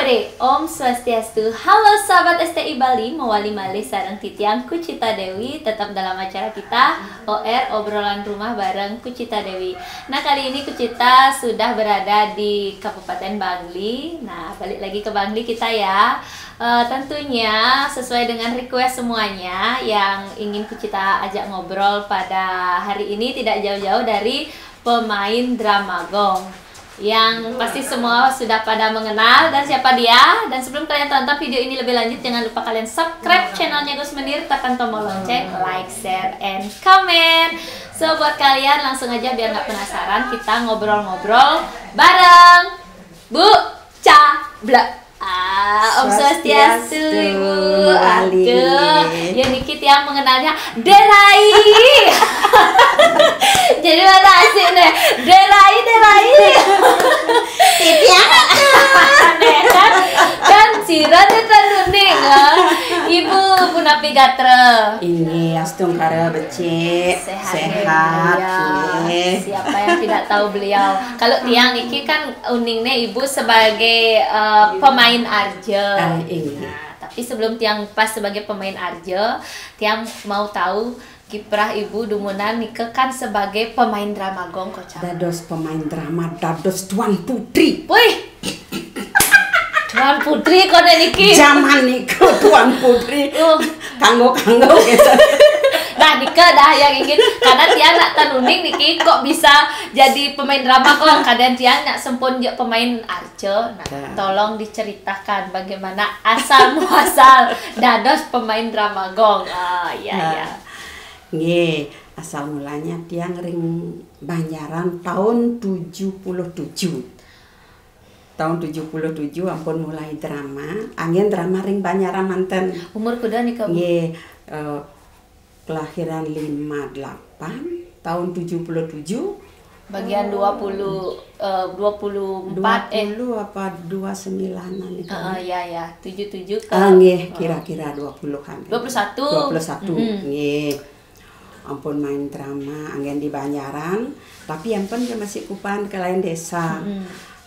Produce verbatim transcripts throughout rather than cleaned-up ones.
Oke, Om Swastiastu. Halo sahabat S T I Bali, mawali malih sareng titiang Kucita Dewi, tetap dalam acara kita, O R, obrolan rumah bareng Kucita Dewi. Nah, kali ini Kucita sudah berada di Kabupaten Bangli. Nah, balik lagi ke Bangli kita ya. Eh, tentunya sesuai dengan request semuanya yang ingin Kucita ajak ngobrol pada hari ini tidak jauh-jauh dari pemain drama gong. Yang pasti semua sudah pada mengenal dan siapa dia. Dan sebelum kalian tonton video ini lebih lanjut, jangan lupa kalian subscribe channelnya Gus Menir, tekan tombol lonceng, like, share, and comment. So, buat kalian langsung aja biar nggak penasaran, kita ngobrol-ngobrol bareng Bu Cablek. Ah, Om Swastiastu, Swastiastu, Ibu. Aduh, ya niki tiang mengenalnya Derai. Jadi mana asik nih? Derai, Derai. Titiang. Aneh kan? Kan sira nih kan uning, ah. Ibu punapi gatra? Inggih, astungkara becik. Sehat, sehat, ya. Nggih. Siapa yang tidak tahu beliau? Kalau tiang niki kan uning nih Ibu sebagai eh, pemain arja. Ah, inggih. Nah, tapi sebelum tiang pas sebagai pemain arja, tiang mau tahu kiprah Ibu dumunan nika kan sebagai pemain drama gong kocak. Dados pemain drama, dados Tuan Putri. Wih. Tuan Putri kok niki. Zaman niku Tuan Putri. Uh. Kanggo-kanggo gitu. Nah, nika dah yang ingin karena tiang nak tanuning niki kok bisa jadi pemain drama gong, kadang tiang nak sempun je pemain arca. Nah, tolong diceritakan bagaimana asal muasal dados pemain drama gong. Ah, iya, iya. Nggih, asal mulanya tiang ring Banjaran tahun tujuh puluh tujuh. Tahun tujuh puluh tujuh ampun mulai drama, anggen drama ring Banjaran manten. Umur kuda nika? Nggih, eh, kelahiran lima delapan, tahun tujuh puluh tujuh. Bagian dua puluh, eh, dua puluh empat, eh. Dua puluh apa dua sembilanan itu? Heeh, ya, ya. Tujuh tujuh ke. Ah, nggih, kira-kira dua puluhan. Dua puluh satu. Dua puluh satu, nggih. Ampun main drama, anggen di Banjaran, tapi ampun ke masih kupan ke lain desa.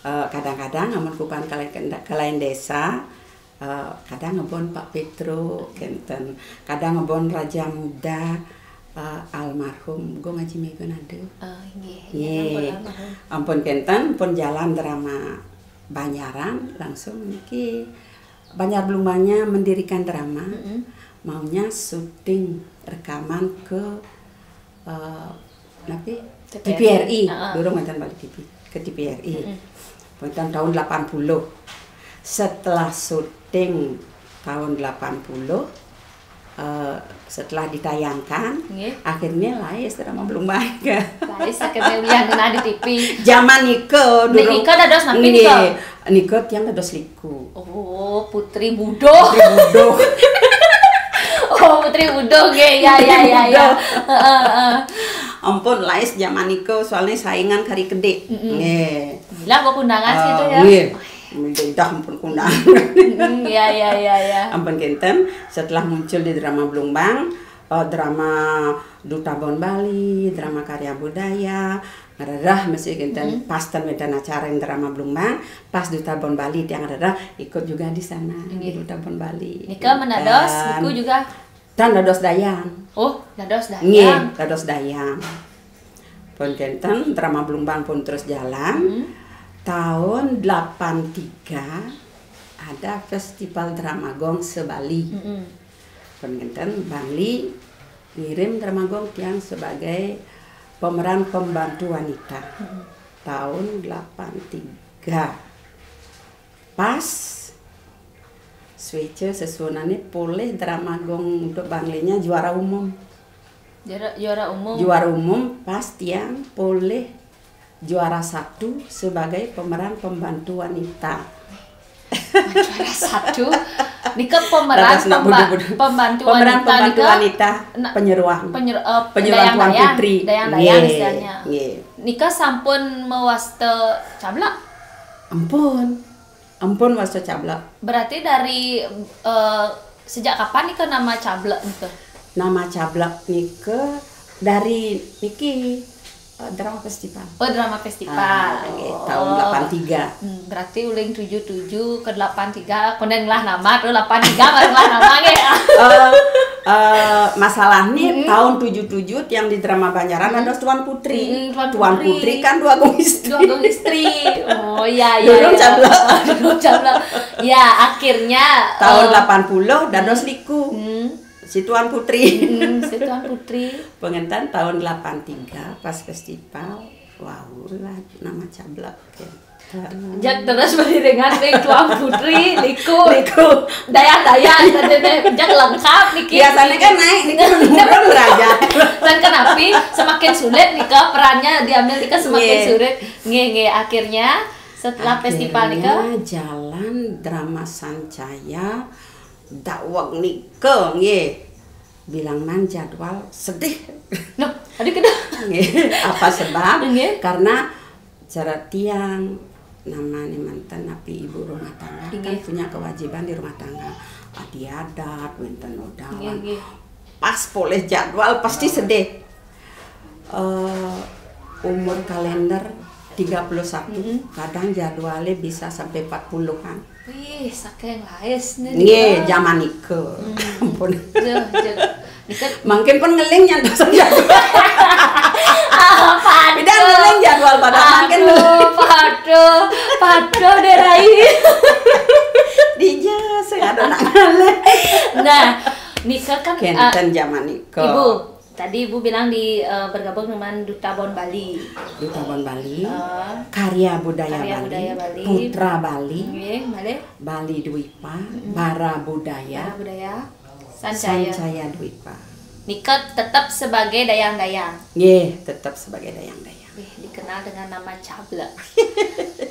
Eh, kadang-kadang ampun kupan ke lain, ke lain desa, eh, kadang ngebon Pak Petro, kenten. Kadang ngebon Raja Muda, eh, almarhum Gung Haji Megon ada. Oh, nggih. Nggih. Ampun almarhum. Ampun kenten, pun jalan drama Banjaran, langsung niki Banjar Blumbangnya mendirikan drama, maunya syuting rekaman ke, eh, napi? T V R I. T V R I. Heeh. Durung wonten Bali T V, ke T V R I. Wonten tahun delapan puluh. Setelah syuting tahun delapan puluh, eh, setelah ditayangkan, nggih, akhirnya lais drama Blumbang. Lais akhirnya ulian kena di T V. Zaman nika, durung. Nika dados napi nika? Nggih, nika tiang dados liku. Oh, Putri Budo. Putri Budo. Oh, Putri Budo, nggih, ya, ya, ya, ya. Heeh, heeh. Ampun, lais zaman nika soalnya saingan kari kedik. Nggih. Bilang kok undangan gitu ya. Nggih. Mudah ampun kundang. Mm, ya, ya, ya, ya. Ampun kenten, setelah muncul di drama Blumbang, eh, drama Duta Bon Bali, drama karya budaya, ngerereh masih kenten pas ten wedan acara yang drama Blumbang, pas Duta Bon Bali tiang ngerereh ikut juga di sana, di Duta Bon Bali. Nika menados, niku juga. Tan dados dayang. Oh, dados dayang. Nggih, dados dayang. Pun kenten, drama Blumbang pun terus jalan. Tahun delapan tiga ada Festival Drama Gong se-Bali. Pun kenten, Bangli ngirim drama gong tiang sebagai pemeran pembantu wanita. Tahun delapan tiga. Pas sueca sesuunane polih drama gong untuk Banglinya juara umum. Juara, juara umum. Juara umum pas tiang polih juara satu sebagai pemeran pembantu wanita. Juara satu. Nika pemeran pembantu wanita, pemeran pembantu wanita, penyeruan. Penyeruan Tuan Putri. Dayang-dayang istilahnya. Nggih. Nika sampun mawasta Cablek? Ampun. Ampun wasta Cablek. Berarti dari, eh, sejak kapan nika nama Cablek nika? Nama Cablek nika dari niki, Eh, drama festival. Oh, drama festival. Ah, nggih, tahun delapan tiga. Hmm, berarti uling tujuh tujuh ke delapan tiga, konden lah nama tuh delapan tiga baru lah nama nggih. Eh, eh, masalah nih tahun tujuh tujuh yang di drama Banjaran ada Tuan Putri. Mm, Tuan Tuan Putri. Putri kan dua gong istri. Dua gong istri. Oh iya iya. Durung Iya. Cablok. Durung Cablok. Ya, akhirnya Tahun eh, delapan puluh dados niku. hmm, Si Tuan Putri. hmm, si Tuan Putri. Pengentan tahun delapan tiga pas festival. Wow lah nama Cablok. Oke. Jak terus beriringan ning Tuan Putri niku. Niku. Daya-daya tadi deh, jak lengkap niki. Biasanya kan naik niku menurun derajat. Dan kenapa semakin sulit nika perannya diambil nika semakin Nggih. Sulit. Nggih nggih, akhirnya setelah festival nika Akhirnya jalan drama Sancaya daweg nika nggih. Bilangnan jadwal sedih. Loh, tadi kita Nggih, apa sebab? Nggih. Karena cara tiang namanya mantan napi ibu rumah tangga kan Nggih. Punya kewajiban di rumah tangga. Adi adat, wenten odalan. Nggih, nggih. Pas poleh jadwal pasti sedih. Eh, umur kalender tiga puluh satu, kadang jadwalnya bisa sampai empat puluhan. Wih, saking laes nih. Nggih, zaman nika. Ampun. Duh, duh. Nika Mungkin pun ngeling nyantos saja. Tidak ngeling jadwal pada makin Aduh, paduh, paduh deh Rai. Dija sing ada nak ngalih. Nah, nika kan eh, Kenten zaman nika. Ibu, tadi Ibu bilang di eh, bergabung dengan Duta Bon Bali. Duta Bon Bali, Eh, Karya Budaya Karya Bali, Budaya Bali. Putra Bali, Nggih, malih Bali Dwipa, Bara Budaya, Budaya Sancaya. Sancaya Dwipa. Nika tetap sebagai dayang-dayang. Nggih, tetap sebagai dayang-dayang. Eh, dikenal dengan nama Cablek.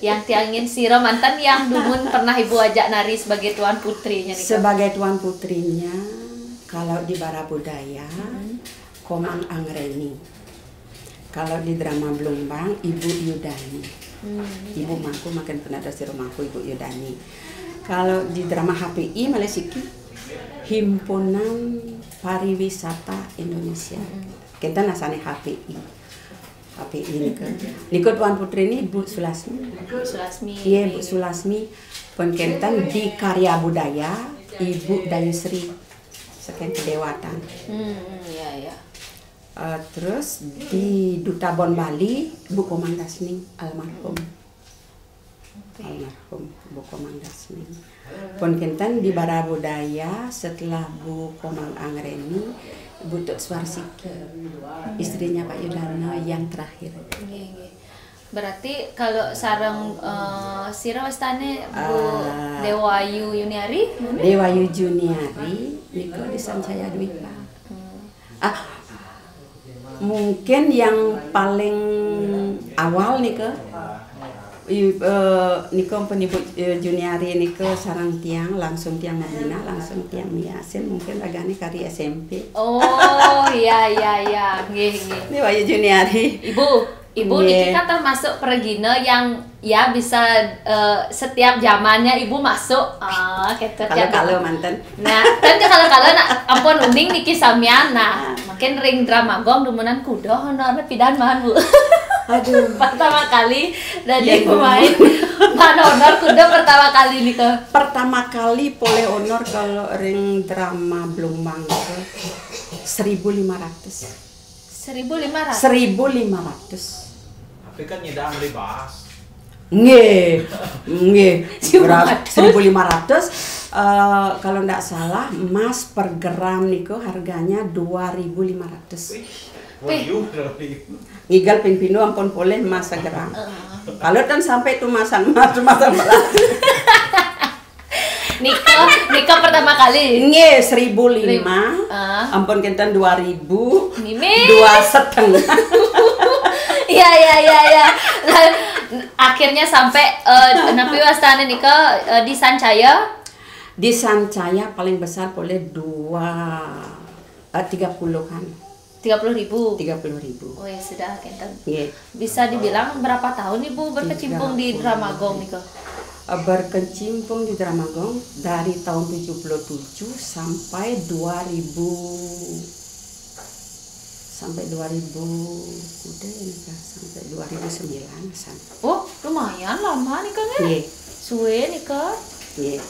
Yang tiangin sira mantan yang dumun pernah Ibu ajak nari sebagai tuan putrinya nika. Sebagai tuan putrinya, kalau di Bara Budaya, Komang Angreni. Kalau di drama Blumbang, Ibu Yudani. Hmm, Ibu mangku makin pernah ada sira mangku Ibu Yudani. Kalau di drama H P I malah siki Himpunan Pariwisata Indonesia. Kita nasane H P I. H P I nika. Niku tuan putri ini Bu Sulasmi. Sulasmi. Iya, Bu Sulasmi. Pun kenten di Karya Budaya, Ibu Dayusri. Saking kedewatan. Hmm, hmm, iya iya. Eh, terus di Duta Bon Bali, Bu Komang Dasning, almarhum. Almarhum Bu Komang Dasning. Pun kenten di Bara Budaya setelah Bu Komang Angreni, Bu Tut Swarsiki, istrinya Pak Yudana yang terakhir. Nggih, nggih. Berarti kalau sareng eh, sira wastane Bu Ah. Dewa Ayu Yuniari, ngono? Dewa Yu Juniari, niku di Sancaya Dwipa. Ah, mungkin yang paling awal nika, i- eh, niku pun Ibu eh, Juniari niku sareng tiang, langsung tiang Madinah, langsung tiang Miyasin, mungkin ragane kari S M P. Oh, iya iya iya. Nggih, nggih. Dewa Yu Juniari. Ibu, Ibu Nggih. niki kan termasuk pergina yang ya bisa eh, setiap zamannya Ibu masuk. Ah, gitu. Kalau-kalau manten. Nah, kan kalau-kalau nak ampun uning niki samian. Nah, mungkin ring Drama Gong dumunan kuda honor pidan man, Bu. Aduh. Pertama kali Iya, dari Bu. Pemain man honor kuda pertama kali nika. Pertama kali poleh honor kalau ring drama Blumbang itu seribu lima ratus. Seribu lima ratus. Seribu lima ratus. Tapi kan nyedang beli bas. Nggih, nggih. Seribu lima Berat, ratus. seribu lima ratus. Eh, kalau ndak salah, emas per gram niku harganya dua ribu lima ratus. Wih, volume dari. Ngigal ping pindho ampun poleh emas segram. Kalau kan sampai tumasan emas, tumasan beras. Nika, nika pertama kali. Nggih, seribu lima. Ah. Ampun kenten dua ribu. Mimi. Dua setengah. Iya iya iya iya. Lah, akhirnya sampai eh, napi wastane nika eh, di Sancaya. Di Sancaya paling besar poleh dua eh, tiga puluhan. Tiga puluh ribu. Tiga puluh ribu. Oh ya sudah kenten. Nggih. Bisa dibilang berapa tahun Ibu berkecimpung di Drama Gong nika? Eh, berkecimpung di Drama Gong dari tahun tujuh puluh tujuh sampai dua ribu Sampai dua ribu, udah ini kan, sampai dua ribu sembilan sampai. Oh, lumayan lama nikah, nggih. Nggih, Suwe nikah. nggih.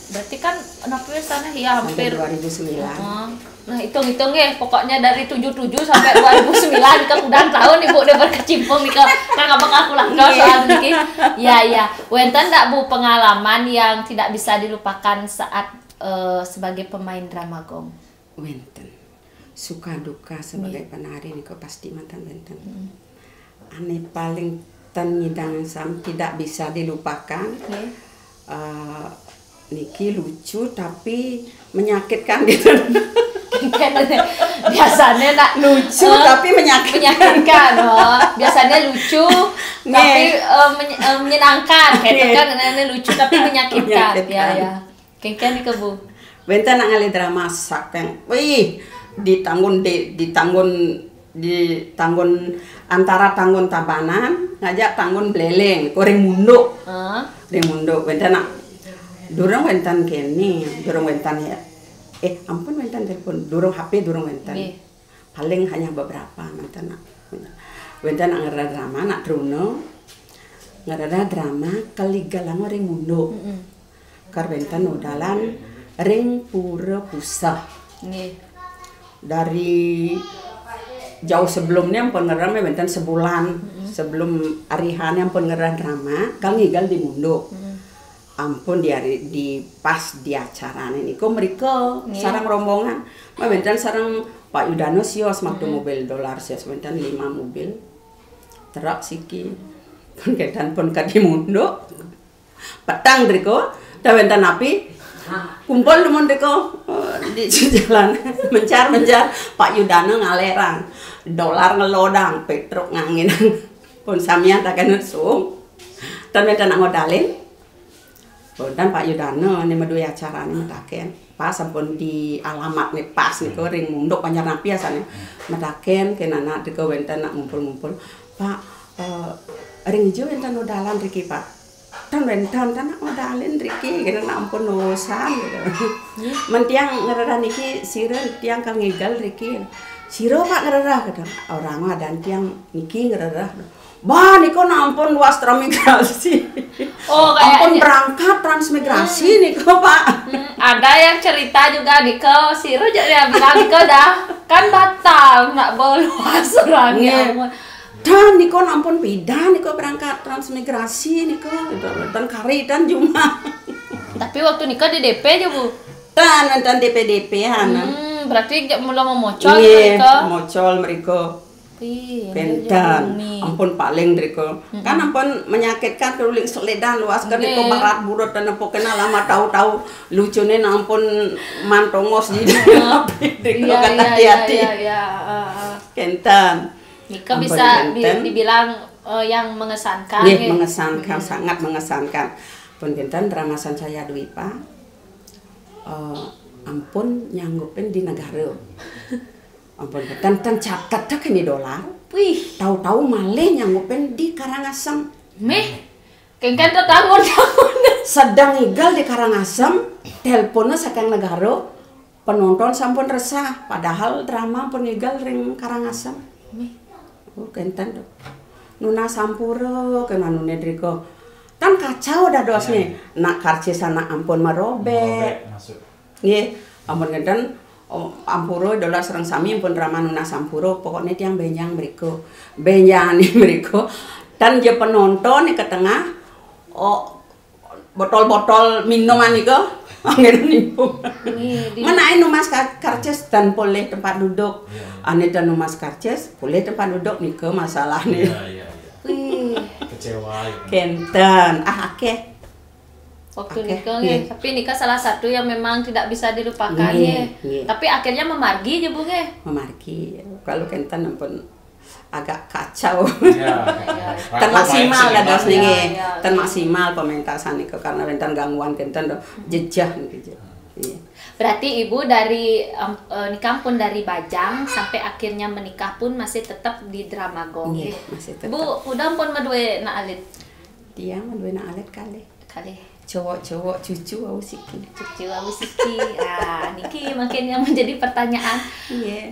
Berarti kan napi sana ya Sampai hampir. dua ribu sembilan. Heeh. Nah, hitung-hitung ya, pokoknya dari tujuh tujuh sampai dua ribu sembilan nikah, udah tahun Ibu udah berkecimpung nikah. Kan apa aku langkah Nggih. Soal niki. Ya, ya. Wenten ndak, Bu, pengalaman yang tidak bisa dilupakan saat eh, sebagai pemain drama gong? Wenten. Suka duka sebagai penari niku pasti mantan wenten. Ane paling ten ngidang sam tidak bisa dilupakan. Nggih. Eh, niki lucu tapi menyakitkan gitu. Biasanya nak Lucu eh, tapi menyakitkan. menyakitkan, oh. Biasanya lucu Nggih. tapi eh, menye- eh, menyenangkan. Kayak itu Nggih. Kan, ini lucu tapi menyakitkan. Menyakitkan. Ya, ya. Kengken ke, Bu. Wenten nak ngalih drama sakeng. Wih, ditanggun di ditanggun ditanggun antara tanggun Tabanan ngajak tanggun Beleleng, ku ring Munduk. Heeh. Ring Munduk wenten nak durung wenten kene, durung wenten ya. Eh, ampun, wenten telepon, durung H P, durung wenten. Nggih. Paling hanya beberapa mantan nak. Wenten nak ngeredah drama nak Truno. Ngeredah drama Kaligalang ring Munduk. Mm-mm. Kar wenten odalan ring Pura Puseh. Nggih. Dari jauh sebelumnya ampun ngeredah, wenten sebulan sebelum ari H-ne ampun ngeredah drama, kal ngigel di Munduk. Ampun di hari di pas di acarane niku mriko Nggih. Sareng rombongan. Mah wenten sareng Pak Yudano sios, maktu mobil dolar sios wenten lima mobil. Truk siki. Pun kedan pun kadi Munduk. Petang driko, dah wenten api. Kumpul dumun driko, eh, di jalan. Mencar-mencar Pak Yudano ngalerang. Dolar ngelodang, petruk ngangin. Pun samian takan sung. Tan wenten nak ngodalin. Pun tan Pak Yudano ne madue acarane mataken. Pas ampun di alamat ne pas niku ring Munduk Banjar Napi asane. Mataken ke anak driko wenten nak ngumpul-ngumpul. Pak, eh, ring ijo wenten odalan riki, Pak. Tan wenten, tan nak ngodalin riki, kene nak ampun urusan gitu. Men tiang ngeredah niki sira, tiang kal ngigel riki. Sira, Pak, ngeredah gitu. Orang adan tiang niki ngeredah. Bah, niku nak ampun luas transmigrasi. Oh, Ampun kayaknya berangkat transmigrasi niku, Pak. Hmm, ada yang cerita juga niko, si Ru jadi bilang niko dah kan batal nak bawa luas orangnya. Nggih. Ampun. Dan niku nak ampun pidan niku berangkat transmigrasi niku. Dan kari dan jumah. Tapi waktu nikah di D P aja, Bu. Dan wenten D P D P-an. Hmm, berarti jak mula memocol Nggih, nikah. Mocol mriko. Ih, Kenten, ampun paling driko. Kan ampun menyakitkan, keruling seledan luas kan driko, Nggih. Berat burut dan apa kena lama tahu-tahu lucune nak ampun mantongos di dalam driko Iya, kan iya, iya, hati-hati. Iya, iya. Heeh. Kenten. Nikah Ampun bisa di- kenten. Dibilang eh, yang mengesankan. Nggih, Nggih. mengesankan, sangat mengesankan. Pun kenten drama Sansaya Dwipa. Eh, ampun nyanggupin di negara. Ampun kenten, ten catet dah kene dolar. Wih, Tahu-tahu malih nyanggupin di Karangasem. meh. Kengken tuh tahun-tahun. Sedang ngigel di Karangasem, teleponnya saking negara, penonton sampun resah, padahal drama pun ngigel ring Karangasem. Oh, kenten tuh. Nunas sampura ke manune driko. Kan kacau dadosne. Nak karcis anak ampun merobek. Masuk. Nggih, ampun ngenten, oh, ampura dolar sareng sami ampun drama nunas sampura, pokoknya tiang benjang mriko. Benjangane mriko. Dan dia penonton ke tengah, oh, botol-botol minuman niku anggen nipu. Nggih, di- Menae numas ka- karcis dan polih tempat duduk. Iya. Ane dan numas karcis, polih tempat duduk niku masalahnya. Iya, iya, iya. Wih, Kecewa gitu. Kenten, ah, akeh. waktu Oke, nikah nggih. Nggih. Tapi nikah salah satu yang memang tidak bisa dilupakan Nggih, nggih. Nggih. Tapi akhirnya memargi aja, Bu, nggih. Memargi. Kalau kenten ampun agak kacau. Iya. Ten maksimal Maksimal. Dados niki. Iya, iya. Ten maksimal pementasan niku karena wenten gangguan kenten tuh. Jejah niku. Iya. Berarti Ibu dari em, eh, nikah pun dari bajang sampai akhirnya menikah pun masih tetap di drama gong. Nggih, Nggih. masih tetap. Bu, udah pun madue nak alit. Dia madue nak alit kali. Kali. Cowok-cowok cucu wau siki. Cucu abu siki. Ah, niki mungkin yang menjadi pertanyaan. Iya.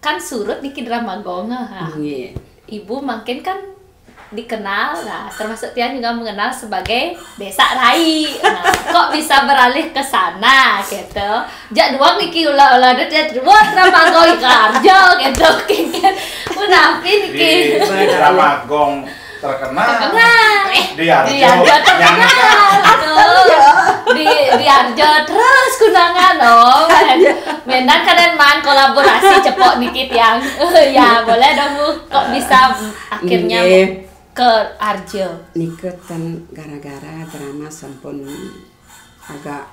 Kan surut niki drama gong, ha. Nggih. Ibu mungkin kan dikenal, nah, termasuk tiang juga mengenal sebagai Desa Rai. Nah, kok bisa beralih ke sana, gitu. Jak duang niki ulah-ulah deh, deh, wah, drama gong kerja, gitu. Kengken, menapi niki. Di, di drama gong terkenal. Terkenal. Eh, di Arjo. Di Arjo terkenal. Aduh. Di, di Arjo terus kunangan, oh. Mendan kadang main kolaborasi cepok dikit yang. Ya, boleh dong, Bu. Kok bisa akhirnya, nggih, ke Arjo? Nika ten gara-gara drama sampun agak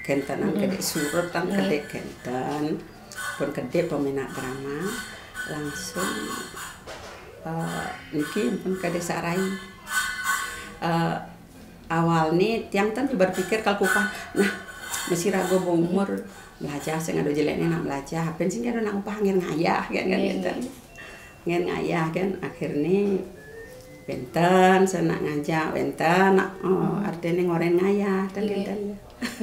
kentenan, mm-mm, kedek surut, tan, nggih, kedek kenten. Pun kedek peminat drama, langsung, eh, niki pun ke Desa Rai. Eh, awal ni tiang tan berpikir kalau kupah, nah, masih ragu berumur, belajar, sing ada jeleknya nak belajar, apa sih ada nak upah ngir ngayah, kan, kan, nggih, gitu. Nggih. Ngen ngayah kan, akhirnya wenten, saya nak ngajak, wenten, nak, oh, hmm, artinya ngoren ngayah, dan, iya, wenten.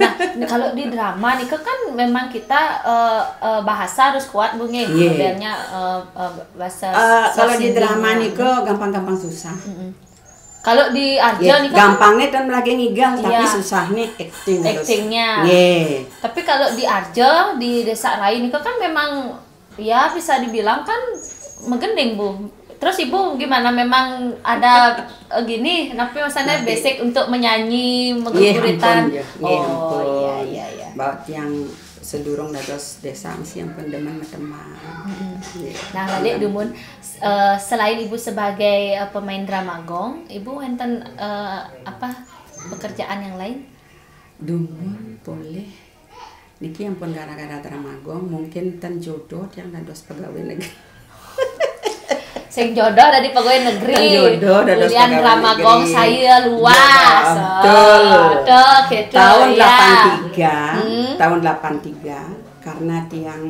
Nah, kalau di drama nih kan memang kita, eh, eh, bahasa harus kuat, Bu, nggih. Iya. Modelnya, eh, eh, bahasa, eh, kalau di drama nih kok gampang-gampang susah. Mm-mm. Kalau di Arjo, iya, nih kan gampangnya kan lagi ngigal, tapi, iya, susahnya acting terus. Actingnya. Iya. Tapi kalau di Arjo, di Desa Rai nih kan memang ya, bisa dibilang kan menggending, Bu. Terus Ibu gimana? Memang ada, eh, gini, tapi maksudnya basic untuk menyanyi, iya, mengguritan? Ampun, ya. Nggih, oh, ampun. Iya, iya, iya. Bawa tiang sedurung dados desa mesti ampun demen teman. Mm-mm. Iya. Nah, balik dumun, eh, selain Ibu sebagai, eh, pemain drama gong, Ibu enten, eh, apa, pekerjaan yang lain? Dumun boleh. Niki ampun gara-gara drama gong, mungkin ten jodoh yang dados pegawai negeri. Sing jodoh dari pegawai negeri. Ten jodoh dados pegawai negeri. Ulian drama gong saya luas. Jodoh, betul. Oh, betul, gitu, tahun ya. Delapan tiga, hmm, tahun delapan tiga, karena tiang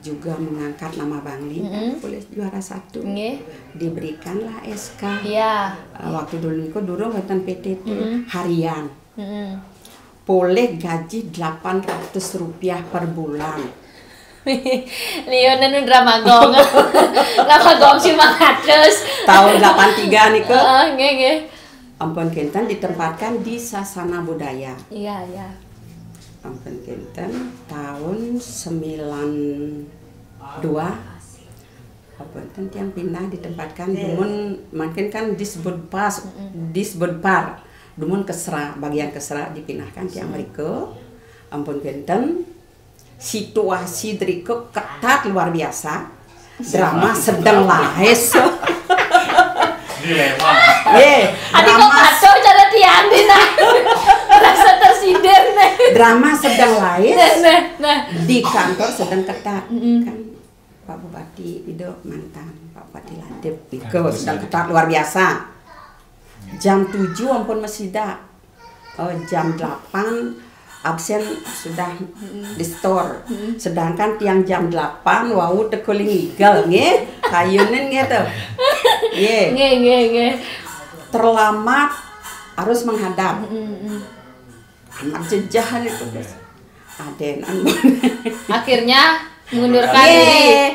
juga mengangkat nama Bangli, mm-mm, kan, boleh juara satu. Nggih. Diberikanlah S K. Iya. Eh, waktu dulu niku durung wonten P T T, mm-mm, harian. Mm-mm. Polih gaji delapan ratus rupiah per bulan. Liunan drama gong. Drama gong lima ratus. Tahun delapan tiga niku. Heeh, nggih, nggih. Ampun kinten ditempatkan di Sasana Budaya. Iya, iya. Ampun kinten tahun sembilan dua. Ampun ten tiang pindah ditempatkan dumun, mungkin kan Disbudpas, mm-mm, Disbudpar. Dumun Kesra, bagian Kesra dipindahkan tiang mriko. Ampun kinten, situasi driko ketat luar biasa. Drama sedang laes. Dilema. Ye, adi kok drama kacau cara tiang di nah. Merasa tersindir nih. Drama sedang laes. Nah, nah, nah. Di kantor sedang ketat. Mm-mm. Kan Pak Bupati Ido mantan, Pak Bupati Ladip, nika sedang ketat luar biasa. Jam tujuh ampun masida. Oh, jam delapan absen sudah di store. Mm-mm. Sedangkan tiang jam delapan wau teko ling igel, nggih. Kayunin gitu. Nggih. Nggih, nggih, nggih. Terlambat harus menghadap. Mm-mm, mm. Anak jejahan itu, Bos. Adenan. Akhirnya mengundurkan diri. Nggih.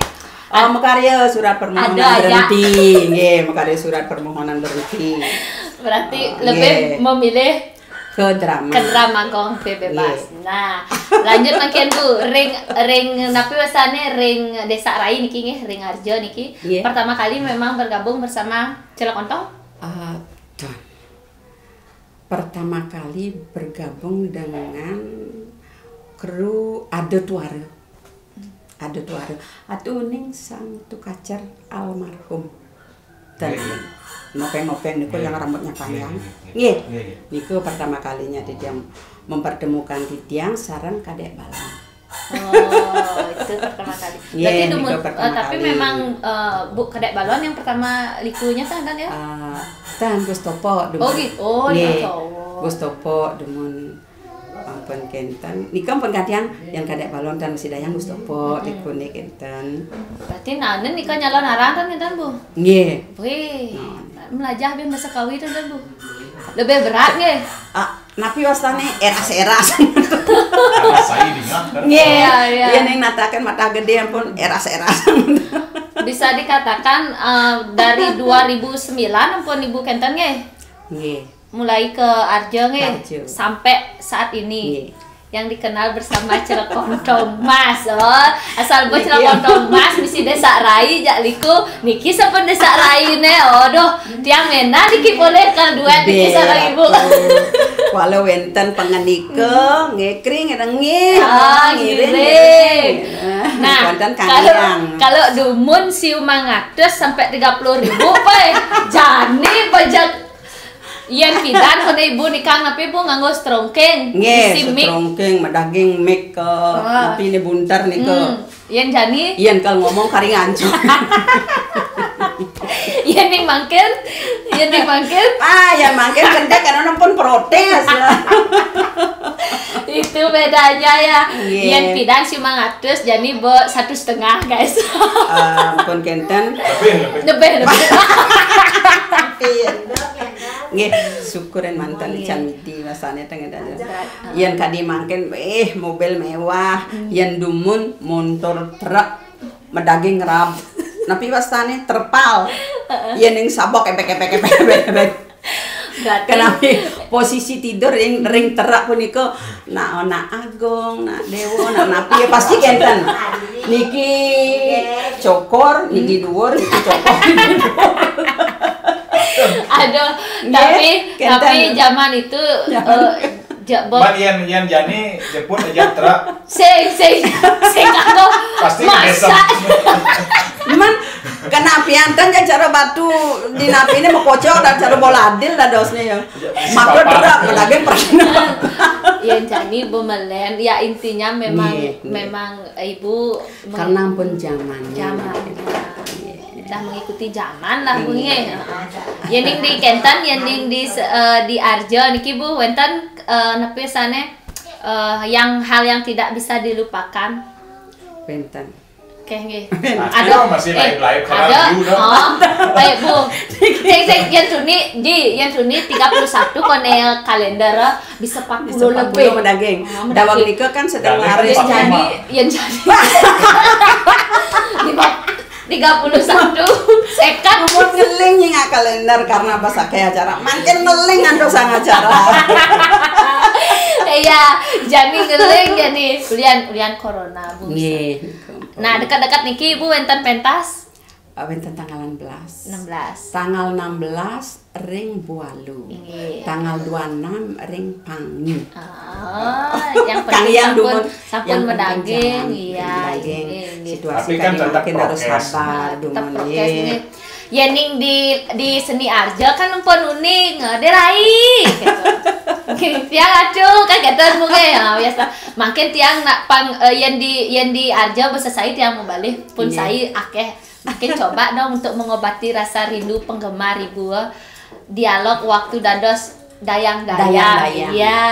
Oh, makarya surat permohonan berhenti. Nggih, makarya surat permohonan berhenti. Berarti lebih memilih ke drama. Ke drama gong, bebas. Nggih. Nah, lanjut mungkin, Bu, ring, ring, napi wasane ring Desa Rai niki nggih, ring Arjo niki. Nggih. Pertama kali memang bergabung bersama Celok Ontong? Eh, duh. Pertama kali bergabung dengan kru Ada Tuara. Ada Tuara. Atuning Sang Tukacer almarhum. Ten, nggih, nggih. Nopeng-nopeng niku, nggih, yang rambutnya panjang. Nggih, nggih. Nggih. Nggih, nggih. Niku pertama kalinya titiang mempertemukan titiang sareng Kadek Balon. Oh, itu pertama kali. Nggih, berarti dumun, niku pertama kali. Eh, tapi memang, eh, Bu Kadek Balon yang pertama likunya kan, kan ya? Eh, ten, Gus Topo dumun. Oh, gitu. Oh, nggih, Gus Topo. Gus Topo dumun. Ampun kinten. Nika ampun kadian, yang Kadek Balon ten masih dayang Gus Topo, mm-mm, liku nika kinten. Berarti nanen nika nyalon arang ten kinten, Bu? Nggih. Wih, nanen. Melajah bin bahasa Kawi ten, ten, Bu. Lebih berat nggih? Ah, Napi wastane eras-eras. Karena saya dengar kan. Nggih. Iya, iya. Yen ning nataken Mata Gedhe ampun eras-eras. Bisa dikatakan eh, dari dua ribu sembilan ampun Ibu kenten nggih. Nggih. Mulai ke Arjo nggih Arjo. Sampai saat ini. Nggih. Yang dikenal bersama Cilekontong Mas. Oh, asal bos Niki. Cilekontong Mas misi Desa Rai jak liku niki sampun Desa Rai ne. Aduh, tiang mena niki boleh kal duet niki sareng Ibu. Walau wenten pangenika, nggih kring nggih. Ah, Ngiring, ngiring. ngiring. Nah, Wonten kalau kaliang. kalau dumun siu mangatus sampai tiga puluh ribu pe. Jani pejak yen pidan kene Ibu nikang napi Bu nganggo strongkeng. Nggih, Isi mik. Strongkeng madaging mik ke Ah. napi ne bunter nika. Hmm. Yen jani, Yen kal ngomong kari ngancur. yen ning mangkin, yen ning mangkin. Ah, ya mangkin kendek karena pun protes. Itu bedanya ya. Iya. Yen pidan siu mangatus jani be satu setengah guys. Ah, ampun kenten. Lebih, lebih. Lebih lebih. Nggih, syukuran mantan ican midi masane teng ada. Yen kadi mangkin eh mobil mewah, yen dumun montor truk madaging rab. Napi wastane terpal. Yen ning sabok epek epek epek epek. Epek. Berarti Kenapa posisi tidur ring ring terak punika nak anak agung, nak dewa, nak napi ya pasti kenten. Niki cokor, niki dhuwur, niki cokor. Aduh, Nggih, tapi kenten. Tapi zaman itu eh, ja- bo- Mat yen yen jani jeput aja truk. Sing sing sing aku Pasti masak. Cuman kena pianten ya cara batu di napi ini mekocok dan cara bola adil dadosnya ya. Ya, isi Maka papan. terak lagi pernah. Ya jani bemelen ya intinya memang Nggih, nggih. memang ibu meng- Karena pun zamannya. Zaman. Dah mengikuti zaman lah Bu nggih. Yen ning di kenten, yen ning di se- eh, di Arjo niki Bu wenten eh, napi sane eh, yang hal yang tidak bisa dilupakan. Penten. Oke nggih. Nah, kita masih lain-lain karena ada. dulu dong. Oh, baik Bu. Cek cek yen tuni di yen tuni tiga puluh satu kone kalender eh, bisa empat puluh Bisa lebih. Madaging. Oh, Dawang madaging. nika kan sedang Madaging laris empat puluh jadi. lima. Yen jadi. Lima- tiga puluh satu sekat Mun ngeling nyingak kalender karena pas akeh acara. Mangkin meling antuk sang acara. Iya, jadi ngeling jadi ulian ulian corona Bu. Nggih. Nah, dekat-dekat niki Ibu wenten pentas Wenten tanggal enam belas. enam belas. Tanggal enam belas ring Bualu. Nggih. Tanggal dua enam ring Pangi. Oh, yang Kang penting yang sampun dumun, sampun yang penting madaging, jangan iya, madaging. nggih, nggih. Situasi Tapi kan kan tetap makin harus prokes. sabar, Tetap dumun prokes nggih. nggih. Yen ning di di seni arja kan empon uning, eh, derai gitu. Tiang aduh kan gitu mungkin ya biasa. Makin tiang nak pang eh, yen di yen di arja besesai tiang mau balik pun Iya. Saya akeh. Makin coba dong untuk mengobati rasa rindu penggemar ibu. Eh. Dialog waktu dados dayang-dayang. Dayang-dayang. Iya,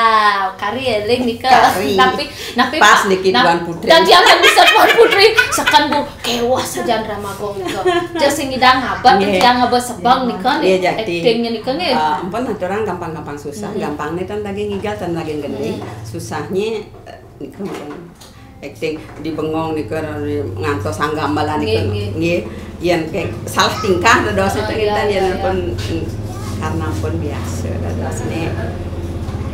kari eling nika. Kari. Tapi tapi Pas Pak, niki nah, Tuan Putri. Dan dia kan bisa Tuan Putri. Sekan bu kewas saja drama gong nika. Jadi sing ngidang abet Nggih. tiang ngaba sebang nika Iya, nih. jadi, Actingnya nika nih. Eh, empun aturang gampang-gampang susah, gampang nih tan lagi ngigal tan lagi gede. Susahnya eh, niku empun acting di bengong niku ngantos sanggambalan niku. Nggih, nggih. Nggih. Yen kayak salah tingkah dados Oh, itu iya, kita iya, yen iya. pun mm, karena pun biasa dados ini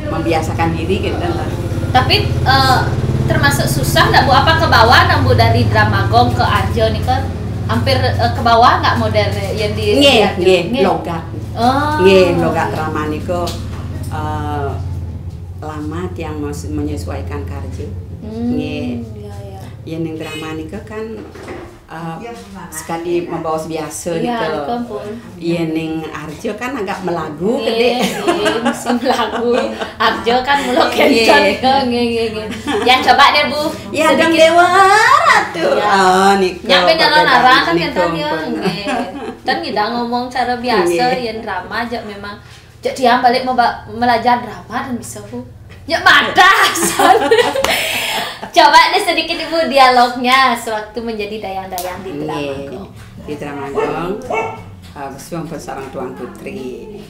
membiasakan diri gitu lah. Tapi eh, termasuk susah nggak bu? Apa ke bawah nang bu dari drama gong ke arjo nih kan? Hampir eh, ke bawah nggak modern yang di Nggih, lihat nggih, nggih. Logat. Oh. Nggih, logat drama niku eh, lama tiang mas- menyesuaikan karja. Hmm, Nggih. Iya, iya. Yen ning drama niku kan eh, sekali membawa biasa Iya, niku. niku ampun. Yen ning arja kan agak melagu Nggih, gede. nggih, musim lagu. Arjo kan mulo Nggih. kencang niku nggih nggih nggih. Ya coba deh Bu. Ya dong Sedikit Dewa Ratu. Iya. Oh niku. Nyampe nyalon perbedaan arang kan niku kenten ya. pun. Nggih. Kan kita ngomong cara biasa Nggih. Yen drama aja memang. Jadi yang balik mau belajar drama dan bisa Bu. Ya madah. Coba deh sedikit Ibu dialognya sewaktu menjadi dayang-dayang di drama. Nggih. Di drama gong. Eh, Suang pun seorang tuan putri.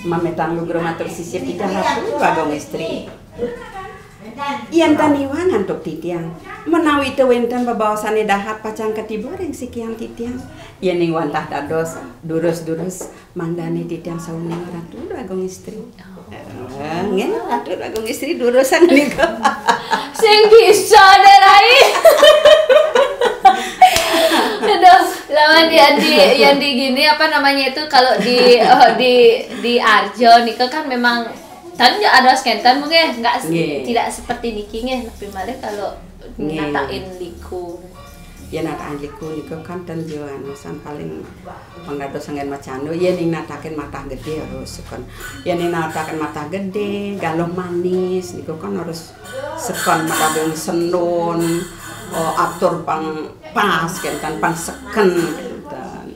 Mametang lugra matur sisip titiang Ratu Agung Istri. Yén tan iwang antuk titiang, menawi ta wénten bebaosané dahat pacang katiba ring sikian titiang. Yéning wantah dados durus-durus, mangdané titiang sauninga Ratu Agung Istri. Eh, nggih, Ratu Agung Istri durusang nika. Sing bisa deh, Rai. Aduh, lawan di, di, yang di gini, apa namanya itu, kalau di, eh, di, di Arjo nika kan memang tan ya ada skentan mungkin nggak s- Nggih. tidak seperti niki nggih, tapi malah kalau Nggih. Natain liku. Ya, natain liku nika kan tan ya anu san paling pangdados anggén macandu, yéning natakin matah gedé harus sekon. Yéning natakin matah gedé, galuh manis niku kan harus sekon madabung sendun, oh, atur pang pas kénten, pang seken kénten.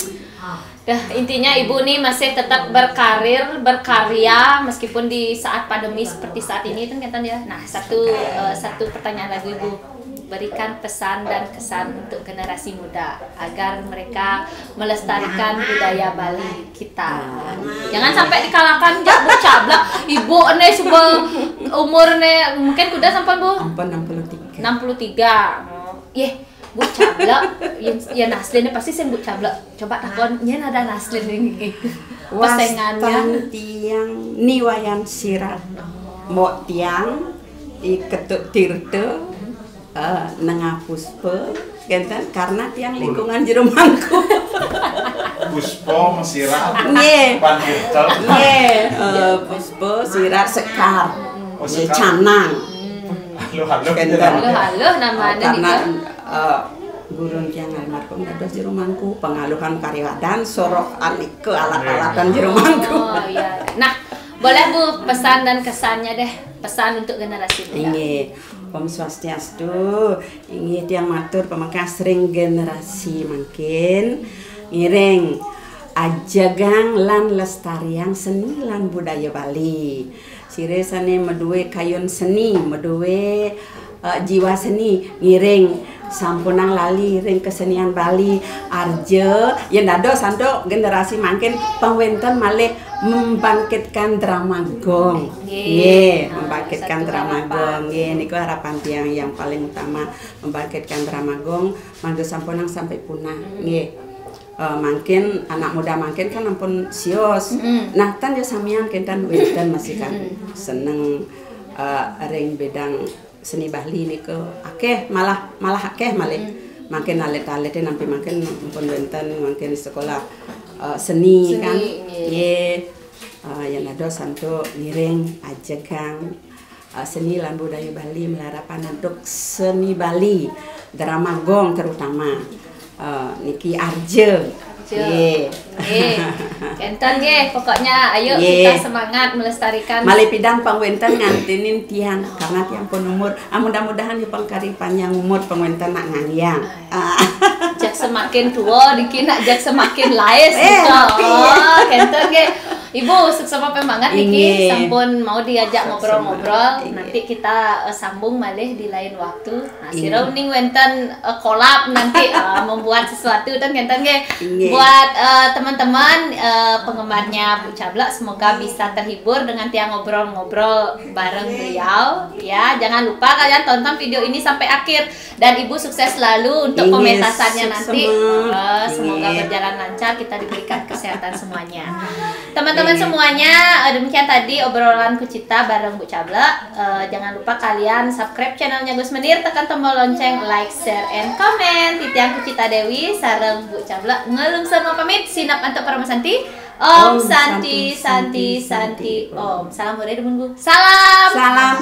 Dah, intinya Ibu nih masih tetap berkarir, berkarya meskipun di saat pandemi seperti saat ini itu kan ya. Nah, satu eh, satu pertanyaan lagi, Ibu. Berikan pesan dan kesan untuk generasi muda agar mereka melestarikan budaya Bali kita. Jangan sampai dikalahkan jak Bu Cablak. Ibu nih suba umur nih mungkin kuda sampean, Bu? Ampun, enam puluh tiga. Enam puluh tiga. Yeh, Bu Cablak, yang, yang aslinya pasti sing Bu Cablak. Coba takon, nyén ada asli nih. Pesengannya. Wastan tiang Ni Wayan Sirat. Mbok tiang I Ketut Tirta, eh, Nengah Puspa, kénten, karena tiang lingkungan Jero Mangku. Puspa, Sirat, Nggih. Pan Tirta. Nggih, eh, Puspa, Sirat, Sekar. Oh, nggih, Sekar. Canang. Halo, halo. Kénten. Halo, halo, nama Oh, ada karena, nika? Eh, gurun tiang almarhum dados Jero Mangku, pangaluhan kariwadan, sorok anéka alat-alatan Jero Mangku. Oh, iya. Nah, boleh Bu, pesan dan kesannya deh, pesan untuk generasi muda. Inggih. Om Swastiastu. Inggih tiang matur pamekasih ring generasi mangkin ngiring ajegang lan lestariang seni lan budaya Bali. Sira sané madué kayun seni, madué, eh, jiwa seni, ngiring sampunang lali ring kesenian Bali. Arja, yén dados antuk generasi mangkin pang wénten malih membangkitkan drama gong. Nggih. Nggih, membangkitkan drama gong. Nggih, niku harapan tiang yang paling utama, membangkitkan drama gong, mangda sampunang sampai punah. Nggih. Eh, mangkin anak muda mangkin kan ampun sios. Nah, tan ya samian kénten wénten masih kan seneng, eh, ring bidang seni Bali nika akéh, malah, malah akéh malih. Mangkin alit-alité nampi mangkin ampun wénten mangkin sekolah, eh, seni. Seni, kan. Nggih. Nggih. Eh, yén dados antuk ngiring ajegang, eh, seni lan budaya Bali, malarapan antuk seni Bali, drama gong terutama. Eh, niki Arja. Arja. Nggih. Nggih. Kénten nggih, pokoknya ayo kita semangat melestarikan. Malih pidan pang wénten ngantinin tiang karena tiang pun umur. Ah, mudah-mudahan ya pang kari panjang umur pang wénten nak nganggéang. Ah. Jak semakin tua, diki nak jak semakin laes. Eh, gitu. Oh, kénten nggih. Ibu, suksma banget niki. Inggih. Sampun mau diajak ngobrol-ngobrol. Inggih. Nanti kita, eh, sambung malih di lain waktu. Nah, sira uning wénten, eh, kolab nanti, eh, membuat sesuatu kan kénten nggih. Inggih. Buat, eh, teman-teman, eh, penggemarnya Bu Cablak, semoga bisa terhibur dengan tiang ngobrol-ngobrol bareng beliau. Ya, jangan lupa kalian tonton video ini sampai akhir. Dan Ibu sukses selalu untuk pementasannya nanti. Inggih, suksma. Eh, semoga berjalan lancar, kita diberikan kesehatan semuanya. Teman-teman semuanya, eh, demikian tadi obrolan Kucita bareng Bu Cablak. Eh, jangan lupa kalian subscribe channelnya Gus Menir, tekan tombol lonceng, like, share, and comment. Titiang Kucita Dewi sareng Bu Cablak ngelungsur pamit, sinep antuk parama santi. Om Santi, Santi, Santi, Om. Salam hore, Demen Bu. Salam. Salam.